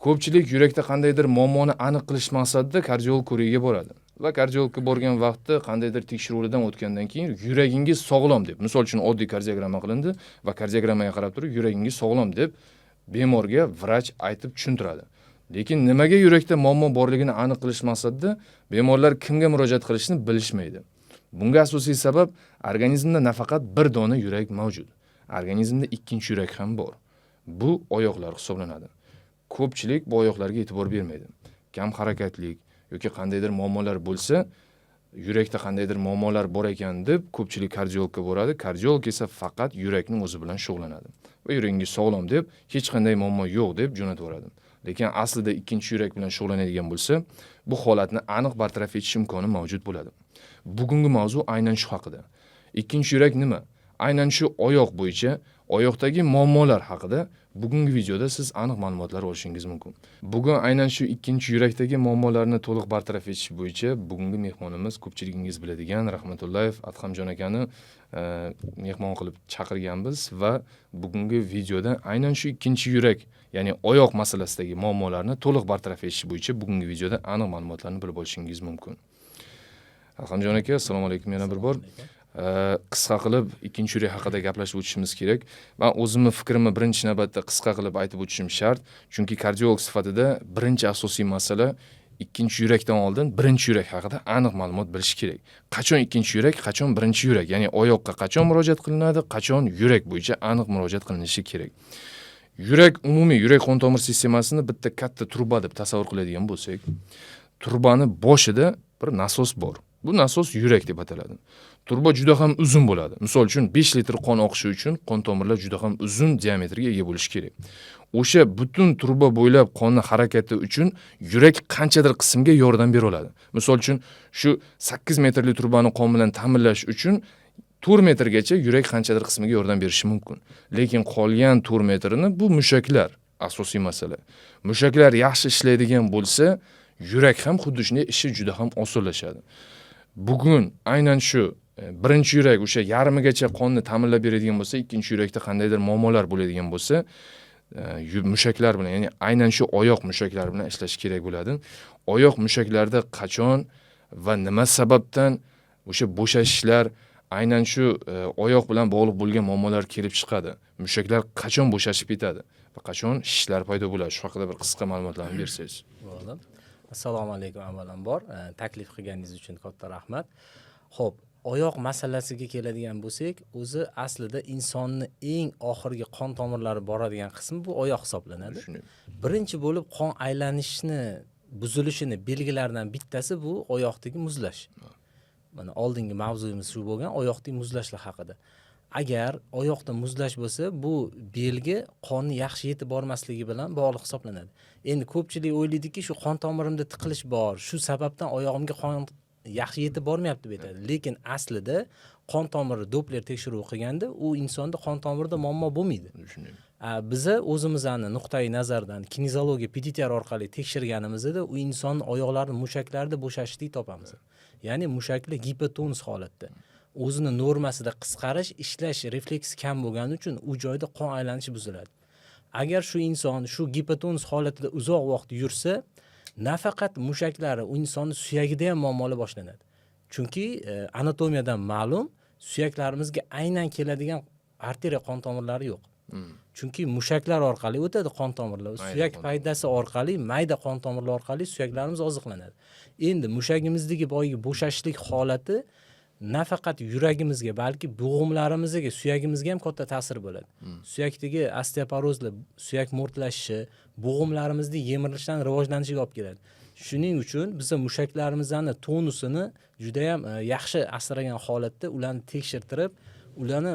Ko'pchilik yurakda qandaydir muammoni aniq qilish maqsadida kardiolog ko'rigiga boradi va kardiologga borgan vaqtda qandaydir tekshiruvlardan o'tgandan keyin yuragingiz sog'lom deb, misol uchun, oddiy kardiogramma qilindi va kardiogrammaga qarab turib yuragingiz sog'lom deb bemorga vrach aytib tushuntiradi. Lekin nimaga yurakda muammo borligini aniq qilish maqsadida bemorlar kimga murojaat qilishni bilishmaydi. Bunga asosiy sabab organizmda nafaqat bir dona yurak mavjud. Organizmda ikkinchi yurak ham bor. Bu oyoqlar hisoblanadi. Ko'pchilik bu oyoqlarga e'tibor bermaydi. Kam harakatlik yoki qandaydir muammolar bo'lsa, yurakda qandaydir muammolar bor ekan deb ko'pchilik kardiologga boradi. Kardiolog esa faqat yurakning o'zi bilan shug'ullanadi va yuragingiz sog'lom deb, hech qanday muammo yo'q deb jo'natib yuboradi. Lekin aslida ikkinchi yurak bilan shug'ullanadigan bo'lsa, bu holatni aniq bartaraf etish imkoni mavjud bo'ladi. Bugungi mavzu aynan shu haqida. Ikkinchi yurak nima? Aynan shu oyoq bo'yicha oyoqdagi muammolar haqida bugungi videoda siz aniq ma'lumotlar olishingiz mumkin. Bugun aynan shu ikkinchi yurakdagi muammolarni to'liq bartaraf etish bo'yicha bugungi mehmonimiz ko'pchiligingiz biladigan Rahmatullayev Adhamjon akani mehmon qilib chaqirganmiz va bugungi videoda aynan shu ikkinchi yurak, ya'ni oyoq masalasidagi muammolarni to'liq bartaraf etish bo'yicha bugungi videoda aniq ma'lumotlarni bilib olishingiz mumkin. Adhamjon aka, assalomu alaykum yana bir bor. Qisqa qilib ikkinchi yurak haqida gaplashib o'tishimiz kerak. Man o'zimni fikrimni birinchi navbatda qisqa qilib aytib o'tishim shart, chunki kardiolog sifatida birinchi asosiy masala ikkinchi yurakdan oldin birinchi yurak haqida aniq ma'lumot bilish kerak. Qachon ikkinchi yurak, qachon birinchi yurak, ya'ni oyoqqa qachon murojaat qilinadi, qachon yurak bo'yicha aniq murojaat qilinishi kerak. Yurak umumiy yurak qon tomir sistemasini bitta katta truba deb tasavvur qiladigan bo'lsak, trubani boshida bir nasos bor. Bu nasos yurak deb ataladi. Truba juda ham uzun bo'ladi. Misol uchun, 5 litr qon oqishi uchun qon tomirlar juda ham uzun diametrga ega bo'lishi kerak. O'sha butun truba bo'ylab qonni harakati uchun yurak qanchadir qismga yordam bera oladi. Misol uchun, shu 8 metrli trubani qon bilan ta'minlash uchun 4 metrgacha yurak qanchadir qismiga yordam berishi mumkin. Lekin qolgan 4 metrini bu mushaklar asosiy masala. Mushaklar yaxshi ishlaydigan bo'lsa, yurak ham xuddi shunday ishi juda ham osonlashadi. Bugun aynan shu birinchi yurak o'sha yarmigacha qonni ta'minlab beradigan bo'lsa, ikkinchi yurakda qandaydir muammolar bo'ladigan bo'lsa, mushaklar bilan, ya'ni aynan shu oyoq mushaklari bilan ishlash kerak bo'ladi. Oyoq mushaklarida qachon va nima sababdan o'sha bo'shashishlar, aynan shu oyoq bilan bog'liq bo'lgan muammolar kelib chiqadi? Mushaklar qachon bo'shashib ketadi va qachon shishlar paydo bo'ladi? Shu haqida bir qisqa ma'lumotlarni bersangiz. Bo'ldi. Assalomu alaykum avvalambor. Taklif qilganingiz uchun katta rahmat. Xo'p, oyoq masalasiga keladigan bo'lsak, o'zi aslida insonni eng oxirgi qon tomirlari boradigan qismi bu oyoq hisoblanadi. Shunday. Birinchi bo'lib qon aylanishini buzilishini belgilaridan bittasi bu oyoqdagi muzlash. Mana oldingi mavzuyimiz shu bo'lgan, oyoqdagi muzlashlar haqida. Agar oyoqda muzlash bo'lsa, bu belgi qonni yaxshi yetib bormasligi bilan bog'liq hisoblanadi. Endi ko'pchilik o'ylaydiki, shu qon tomirimda tiqilish bor, shu sababdan oyog'imga qon yaxshi yetib bormayapti deb aytadi. Lekin aslida qon tomiri Doppler tekshiruvi qilganda u insonda qon tomirida muammo bo'lmaydi. Shunday. Biza o'zimizni nuqtai nazardan kineziologiya PDTR orqali tekshirganimizda u insonni oyoqlarini mushaklarida bo'shashishlik topamiz. Ya'ni mushaklar gipotonus holatda. O'zini normasida qisqarish, ishlash refleksi kam bo'lgani uchun u joyda qon aylanishi buziladi. Agar shu inson shu gipotonus holatida uzoq vaqt yursa, nafaqat mushaklari, u insonni suyagida ham muammolar boshlanadi. Chunki anatomiyadan ma'lum, suyaklarimizga aynan keladigan arteriya qon tomirlari yo'q. Chunki mushaklar orqali o'tadi qon tomirlar. Mayda Suyak qon paydasi orqali, mayda qon tomirlar orqali suyaklarimiz oziqlanadi. Endi mushagimizdagi boyagi bo'shashlik holati nafaqat yuragimizga, balki bo'g'imlarimizga, suyagimizga ham katta ta'sir bo'ladi. Suyakdagi osteoporozlar, suyak mo'rtlashishi, bo'g'imlarimizni yemirilishidan rivojlanishiga olib keladi. Shuning uchun biz mushaklarimizni tonusini judayam yaxshi asragan holatda ularni tekshirtirib, ularni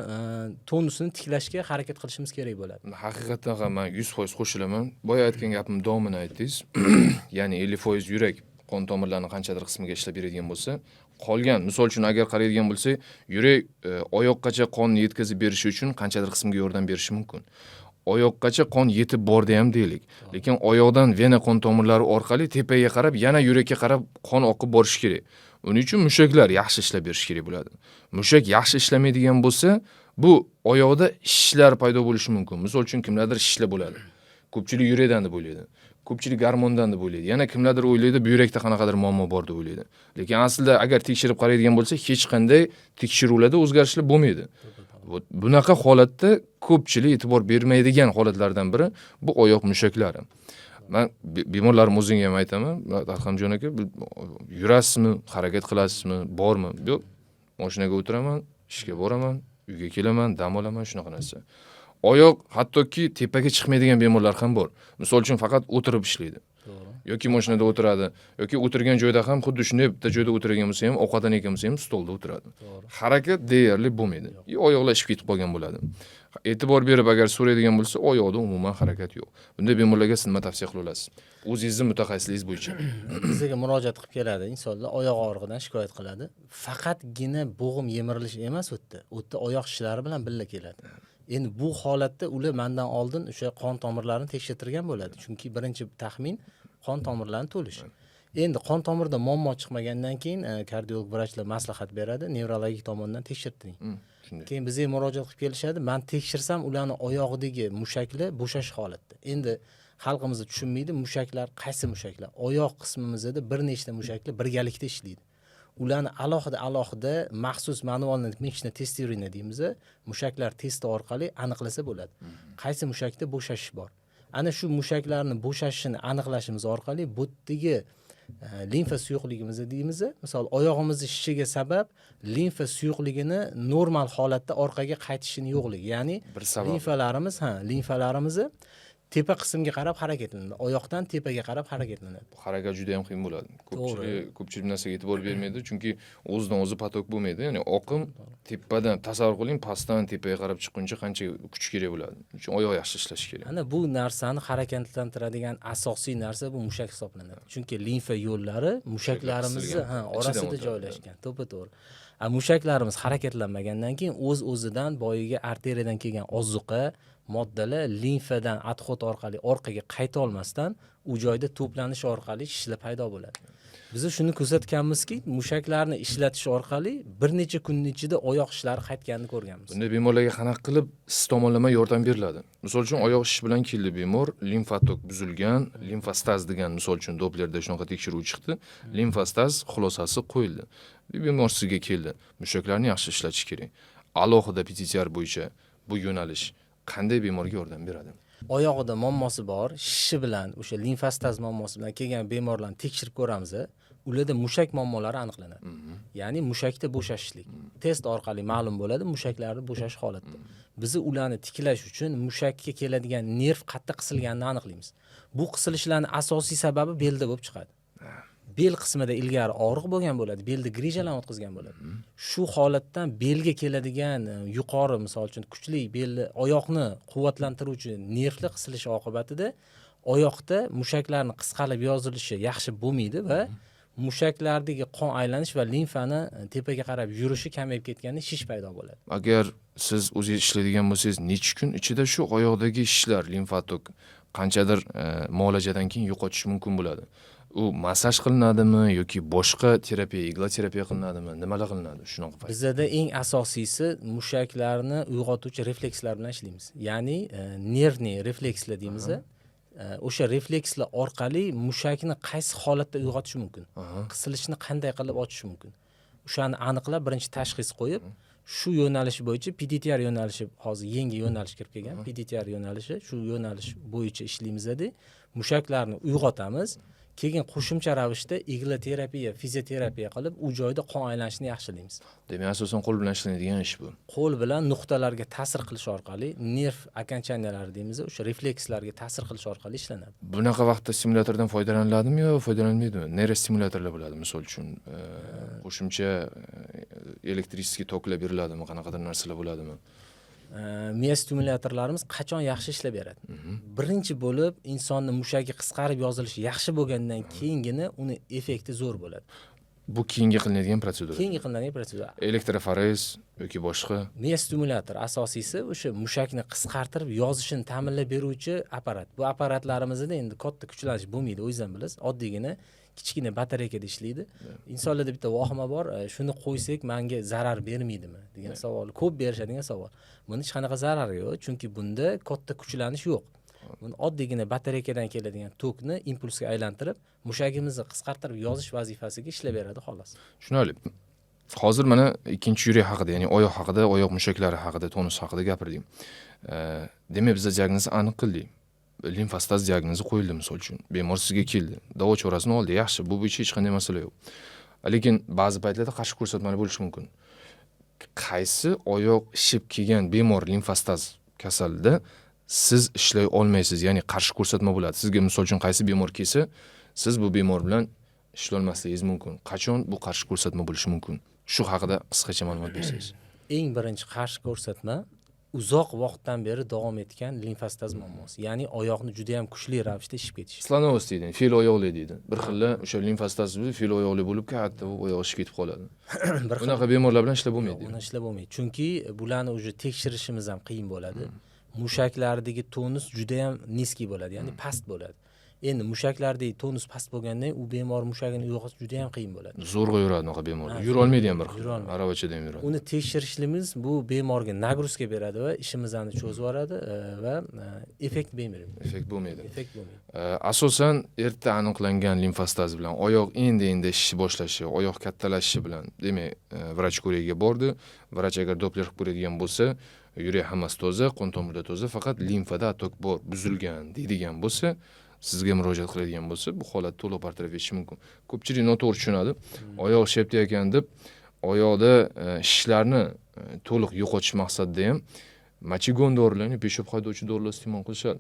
tonusini tiklashga harakat qilishimiz kerak bo'ladi. Haqiqatdan ham man 100% qo'shilaman. Boya aytgan gapim davomini aytdingiz. Ya'ni 50% yurak qon tomirlarini qanchadir qismiga ishlab beradigan bo'lsa, qolgan, misol uchun, agar qaraydigan bo'lsak, yurak oyoqqacha qonni yetkazib berishi uchun qanchadir qismga yordam berishi mumkin. Oyoqqacha qon yetib bordi ham deylik. Lekin oyoqdan vena qon tomirlari orqali tepaga qarab, yana yurakka qarab qon oqib borishi kerak. Uning uchun mushaklar yaxshi ishlab berishi kerak bo'ladi. Mushak yaxshi ishlamaydigan bo'lsa, bu oyoqda shishlar paydo bo'lishi mumkin. Misol uchun, kimlardir shishlar bo'ladi. Ko'pchilik yurakdan deb o'ylaydi. Ko'pchilik gormondan deb o'ylaydi. Yana kimlardir o'ylaydi, buyrakda qanaqadir muammo bor deb o'ylaydi. Lekin aslida agar tekshirib qaraydigan bo'lsa, hech qanday tekshiruvlarda o'zgarishlar bo'lmaydi. Bunaqa holatda ko'pchilik e'tibor bermaydigan holatlardan biri bu oyoq mushaklari. Man bemorlarim o'zimga ham aytaman, Adhamjon aka, yurasizmi, harakat qilasizmi, bormi? Yo'q, mashinaga o'tiraman, ishga boraman, uyga kelaman, dam olaman, shunaqa narsa. Oyoq hattoki tepaga chiqmaydigan bemorlar ham bor. Misol uchun faqat o'tirib ishlaydi. To'g'ri. Yoki mashinada o'tiradi, yoki o'tirgan joyda ham xuddi shunday bitta joyda o'tirgan bo'lsa ham, ovqatlanayotgan bo'lsa ham stolda o'tiradi. To'g'ri. Harakat deyarli bo'lmaydi. Oyoqlar ishib ketib qolgan bo'ladi. E'tibor berib agar so'raydigan bo'lsa, oyoqda umuman harakat yo'q. Bunday bemorlarga siz nima tavsiya qila olasiz? O'zingizni mutaxassisligingiz bo'yicha. Bizga murojaat qilib keladi insonlar, oyoq og'rig'idan shikoyat qiladi. Faqatgina bo'g'im yemirilishi emas u yerda. U yerda oyoq shishlari bilan birga keladi. Endi bu holatda ular mendan oldin o'sha qon tomirlarini tekshirtirgan bo'ladi. Chunki birinchi taxmin qon tomirlarini to'lishi. Endi qon tomirda muammo chiqmagandan keyin kardiolog vrachlar maslahat beradi, nevrologik tomondan tekshirtiring. Shunday. Keyin bizga murojaat qilib kelishadi. Men tekshirsam ularni oyog'idagi mushaklar bo'shash holatda. Endi xalqimiz tushunmaydi, mushaklar qaysi mushaklar? Oyoq qismimizda bir nechta mushaklar birgalikda ishlaydi. Ularni alohida alohida maxsus manualni мышечное тестирование deymiz, mushaklar testi orqali aniqlasa bo'ladi. Qaysi mushakda bo'shashish bor? Ana shu mushaklarni bo'shashishini aniqlashimiz orqali bu yerdagi limfa suyuqligimizni deymiz. Misol oyog'imizni shishiga sabab limfa suyuqligini normal holatda orqaga qaytishini yo'qligi, ya'ni bir sabab. Limfalarimiz, ha, limfalarimizni tepa qismga qarab harakatlanadi, oyoqdan tepaga qarab harakatlanadi. Bu harakat juda ham qiyin bo'ladi. Ko'pchilik narsaga e'tibor bermaydi, chunki o'zidan o'zi поток bo'lmaydi. Ya'ni oqim tepadan, tasavvur qiling, pastdan tepaga qarab chiqquncha qancha kuch kerak bo'ladi. Shuning uchun oyoq yaxshi ishlashi kerak. Ana bu narsani harakatlantiradigan asosiy narsa bu mushak hisoblanadi. Chunki limfa yo'llari mushaklarimizni, ha, orasida joylashgan. To'ppa-to'g'ri. Mushaklarimiz harakatlanmagandan keyin o'z-o'zidan boyiga arteriyadan kelgan ozuqa moddalar limfadan отход orqali orqaga qayta olmasdan u joyda to'planish orqali shishlar paydo bo'ladi. Biz shuni ko'rsatganmizki, mushaklarni ishlatish orqali bir necha kunning ichida oyoq shishlari qaytganini ko'rganmiz. Bunday bemorlarga qanaqa qilib siz tomonlama yordam beriladi? Misol uchun oyoq shish bilan keldi bemor, limfatok buzilgan, limfostaz degan misol uchun Dopplerda shunaqa tekshiruv chiqdi, limfostaz xulosasi qo'yildi. Bemor sizga keldi, mushaklarni yaxshi ishlatish kerak. Alohida PTTR bo'yicha bu yo'nalish qanday bemorga yordam beradi? Oyog'ida muammosi bor, shishi bilan, o'sha limfostaz muammosi bilan kelgan bemorlarni tekshirib ko'ramiz. Ularda mushak muammolari aniqlanadi. Ya'ni mushakda bo'shashishlik. Test orqali ma'lum bo'ladi mushaklarni bo'shash holatida. Biz ularni tiklash uchun mushakka keladigan nerv qattiq qisilganini aniqlaymiz. Bu qisilishlarning asosiy sababi belda bo'lib chiqadi. Bel qismida ilgari og'riq bo'lgan bo'ladi, belda grijalarni o'tkazgan bo'ladi. Shu holatdan belga keladigan yuqori, misol uchun kuchli belni, oyoqni quvvatlantiruvchi nervlar qisilishi oqibatida oyoqda mushaklarni qisqarib yozilishi yaxshi bo'lmaydi va mushaklardagi qon aylanish va limfani tepaga qarab yurishi kamayib ketganda shish paydo bo'ladi. Agar siz o'zingiz ishlaydigan bo'lsangiz, necha kun ichida shu oyoqdagi shishlar, limfatok qanchadir muolajadan keyin yo'qotish mumkin bo'ladi? U massaj qilinadimi yoki boshqa terapiya, igloterapiya qilinadimi? Nimalar qilinadi shunaqa payt? Bizda eng asosiysi mushaklarni uyg'otuvchi reflekslar bilan ishlaymiz. Ya'ni nervniy reflekslar deymiz. O'sha reflekslar orqali mushakni qaysi holatda uyg'otish mumkin? Qisilishni qanday qilib ochish mumkin? O'shani aniqlab birinchi tashxis qo'yib, shu yo'nalish bo'yicha PDTR yo'nalishi, hozir yangi yo'nalish kirib kelgan, PDTR yo'nalishi, shu yo'nalish bo'yicha ishlaymiz dedi. Mushaklarni uyg'otamiz. Keyin qo'shimcha ravishda igloterapiya, fizioterapiya qilib, u joyda qon aylanishini yaxshilaymiz. Demak, asosan qo'l bilan ishlanadigan ish bu. Qo'l bilan nuqtalarga ta'sir qilish orqali nerv окончания lari deymiz, o'sha reflekslarga ta'sir qilish orqali ishlanadi. Bunaqa vaqtda stimulyatordan foydalaniladimi yo foydalanilmaydimi? Neyrostimulyatorlar bo'ladi, misol uchun, qo'shimcha электрический toklar beriladimi, qanaqadir narsalar bo'ladimi? Miya stimulyatorlarimiz qachon yaxshi ishlab beradi? Birinchi bo'lib insonni mushagi qisqarib yozilishi yaxshi bo'lgandan keyingina uni effekti zo'r bo'ladi. Bu keyingi qilinadigan protsedura. Keyingi qilinadigan protsedura. Elektroforez yoki boshqa. Miya stimulyator asosiysi o'sha mushakni qisqartirib yozishini ta'minlab beruvchi apparat. Bu apparatlarimizda endi katta kuchlanish bo'lmaydi, o'zingiz ham bilasiz. Oddiygina kichkina batareykada ishlaydi. Insonlarda bitta vahima bor, shuni qo'ysak menga zarar bermaydimi degan savol, ko'p berishadigan savol. Buni hech qanaqa zarari yo'q, chunki bunda katta kuchlanish yo'q. Buni oddiygina batareykadan keladigan tokni impulsga aylantirib, mushagimizni qisqartirib yozish vazifasiga ishlab beradi, xolos. Tushunarli. Hozir mana ikkinchi yurak haqida, ya'ni oyoq haqida, oyoq mushaklari haqida, tonus haqida gapirdik. Demak, biz diagnozni aniq qildik. Limfostaz diagnozi qo'yildi misol uchun. Bemor sizga keldi, davo chorasini oldi, yaxshi, bu bo'yicha hech qanday masala yo'q. Lekin ba'zi paytlarda qarshi ko'rsatmalar bo'lishi mumkin. Qaysi oyoq shishib kelgan bemor limfostaz kasalida siz ishlay olmaysiz, ya'ni qarshi ko'rsatma bo'ladi. Sizga misol uchun qaysi bemor kelsa, siz bu bemor bilan ishlolmasligingiz mumkin. Qachon bu qarshi ko'rsatma bo'lishi mumkin? Shu haqida qisqacha ma'lumot bersangiz. Eng birinchi qarshi ko'rsatma uzoq vaqtdan beri davom etgan limfostaz muammosi, ya'ni oyoqni juda yam kuchli ravishda shishib ketishi. Слоновость deydi, fil oyoqli deydi. Bir xilla o'sha limfostaz fil oyoqli bo'lib, katta bo'lib oyog'i shishib ketib qoladi. Bir xil. Bunaqa bemorlar bilan ishlab bo'lmaydi. Uni ishlab bo'lmaydi, chunki bularni уже tekshirishimiz ham qiyin bo'ladi. Mushaklardagi tonus juda yam низкий bo'ladi, ya'ni past bo'ladi. Endi mushaklardagi tonus past bo'lgandan keyin u bemor mushagini uyg'otish juda yam qiyin bo'ladi. Zo'rg'a yuradi unaqa bemorlar. Yurolmaydi ham bir xil. Yurolmaydi. Aravachada ham yuradi. Uni tekshirishimiz bu bemorga нагрузка beradi va ishimizni cho'zib yuboradi va effekt bermaydi. Effekt bo'lmaydi. Effekt bo'lmaydi. Asosan erta aniqlangan limfostaz bilan oyoq endi endi shisha boshlashi, oyoq kattalashishi bilan, demak, vrach ko'rigiga bordi. Vrach agar doppler qilib ko'radigan bo'lsa, yurak hammasi toza, qon tomirda toza, faqat limfada отток bor, buzilgan deydigan bo'lsa, sizga murojaat qiladigan bo'lsa, bu holat to'liq bartaraf etishi mumkin. Ko'pchilik noto'g'ri tushunadi. Oyoq shishyapti ekan deb oyoqda shishlarni to'liq yo'qotish maqsadida ham мочегон dorilarni, peshob haydovchi dorilar iste'mol qilishadi.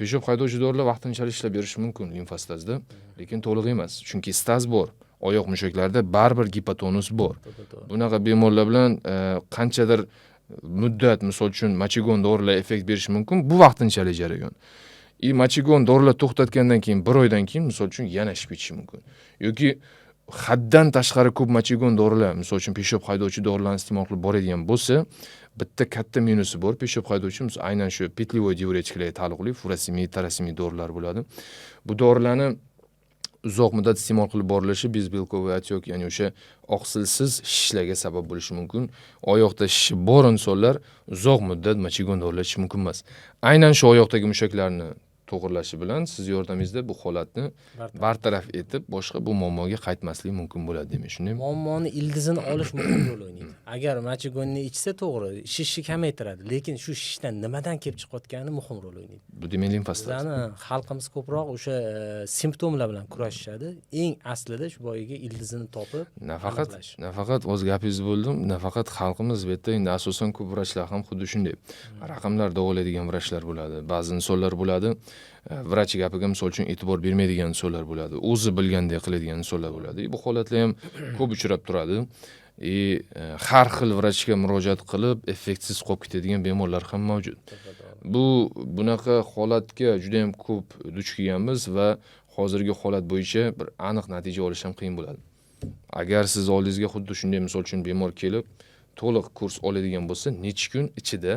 Peshob haydovchi dorilar vaqtinchalik ishlab berishi mumkin limfostazda, lekin to'liq emas. Chunki staz bor. Oyoq mushaklarida baribir gipotonus bor. To'g'ri. Bunaqa bemorlar bilan qanchadir muddat, misol uchun, мочегон dorilar effekt berishi mumkin. Bu vaqtinchalik jarayon. И мочегон dorilar to'xtatgandan keyin bir oydan keyin, misol uchun, yana shishib ketishi mumkin. Yoki haddan tashqari ko'p мочегон dorilar, misol uchun, peshob haydovchi dorilarni iste'mol qilib boradigan bo'lsa, bitta katta minusi bor. Peshob haydovchi aynan shu петлевой diuretiklarga taalluqli furosemid, torasemid dorilar bo'ladi. Bu dorilarni uzoq muddat iste'mol qilib borilishi безбелковый отек, ya'ni o'sha oqsilsiz shishlarga sabab bo'lishi mumkin. Oyoqda shishi bor insonlar uzoq muddat мочегон dorilar ichishi mumkin emas. Aynan shu oyoqdagi mushaklarni to'g'irlashi bilan siz yordamingizda bu holatni bartaraf etib, boshqa bu muammoga qaytmaslik mumkin bo'ladi, demak, shundaymi? Muammoni ildizini olish muhim rol o'ynaydi. Agar мочегон ni ichsa, to'g'ri, shishni kamaytiradi, lekin shu shishdan nimadan kelib chiqayotgani muhim rol o'ynaydi. Bu demak limfostaz. Bizani xalqimiz ko'proq o'sha simptomlar bilan kurashishadi. Eng aslida shu boyagi ildizini topib nafaqat aniqlash. Nafaqat, o'z gapingizni bo'ldim, nafaqat xalqimiz, bu yerda endi asosan ko'p vrachlar ham xuddi shunday. Raqamlar davolaydigan vrachlar bo'ladi, ba'zi insonlar bo'ladi, vrach gapiga misol uchun e'tibor bermaydigan insonlar bo'ladi, o'zi bilgandek qiladigan insonlar bo'ladi. Bu holatlar ham ko'p uchrab turadi. И har xil vrachga murojaat qilib, effektsiz qolib ketadigan bemorlar ham mavjud. Bu bunaqa holatga juda ham ko'p duch kelganmiz va hozirgi holat bo'yicha bir aniq natija olish ham qiyin bo'ladi. Agar siz oldingizga xuddi shunday, misol uchun, bemor kelib, to'liq kurs oladigan bo'lsa, necha kun ichida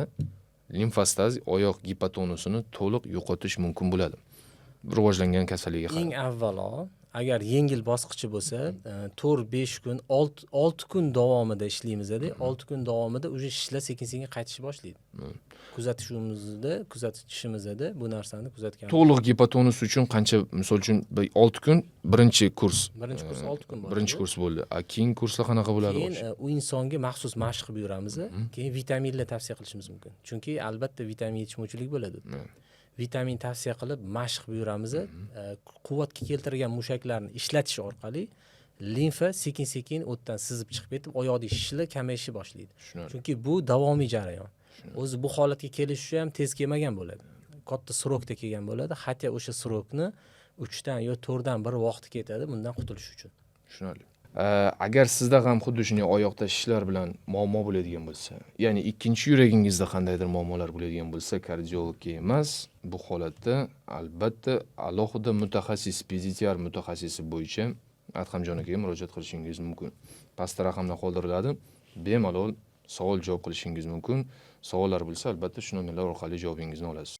limfostaz oyoq gipotonusini to'liq yo'qotish mumkin bo'ladi? Rivojlangan kasallikka qarab. Eng avvalo, agar yengil bosqichi bo'lsa, 4-5 kun, 6 kun davomida ishlaymiz-da, 6 kun davomida уже shishlar sekin sekin qaytishni boshlaydi. Kuzatishimizda bu narsani kuzatgan. To'liq gipotonus uchun qancha, misol uchun, 6 kun birinchi kurs? Birinchi kurs 6 kun bo'ladi. Birinchi kurs bo'ldi. A keyingi kurslar qanaqa bo'ladi? Keyin u insonga maxsus mashq buyuramiz, keyin vitaminlar tavsiya qilishimiz mumkin, chunki albatta vitamin yetishmovchilik bo'ladi. Vitamin tavsiya qilib, mashq buyuramiz. Quvvatga keltirgan mushaklarni ishlatish orqali limfa sekin sekin o'tdan sizib chiqib ketib, oyoqdagi shishlar kamayishni boshlaydi. Tushunarli. Chunki bu davomiy jarayon. O'zi bu holatga kelish uchun ham tez kelmagan bo'ladi, katta срок da kelgan bo'ladi. Hatto o'sha срок ni uchdan yo to'rtdan bir vaqti ketadi bundan qutulish uchun. Tushunarli. Agar sizda ham xuddi shunday oyoqda shishlar bilan muammo bo'ladigan bo'lsa, ya'ni ikkinchi yuragingizda qandaydir muammolar bo'ladigan bo'lsa, kardiologga emas, bu holatda albatta alohida mutaxassis, pediatr mutaxassisi bo'yicha Adhamjon akaga murojaat qilishingiz mumkin. Pastda raqamlar qoldiriladi, bemalol savol javob qilishingiz mumkin. Savollar bo'lsa, albatta shu nomerlar orqali javobingizni olasiz.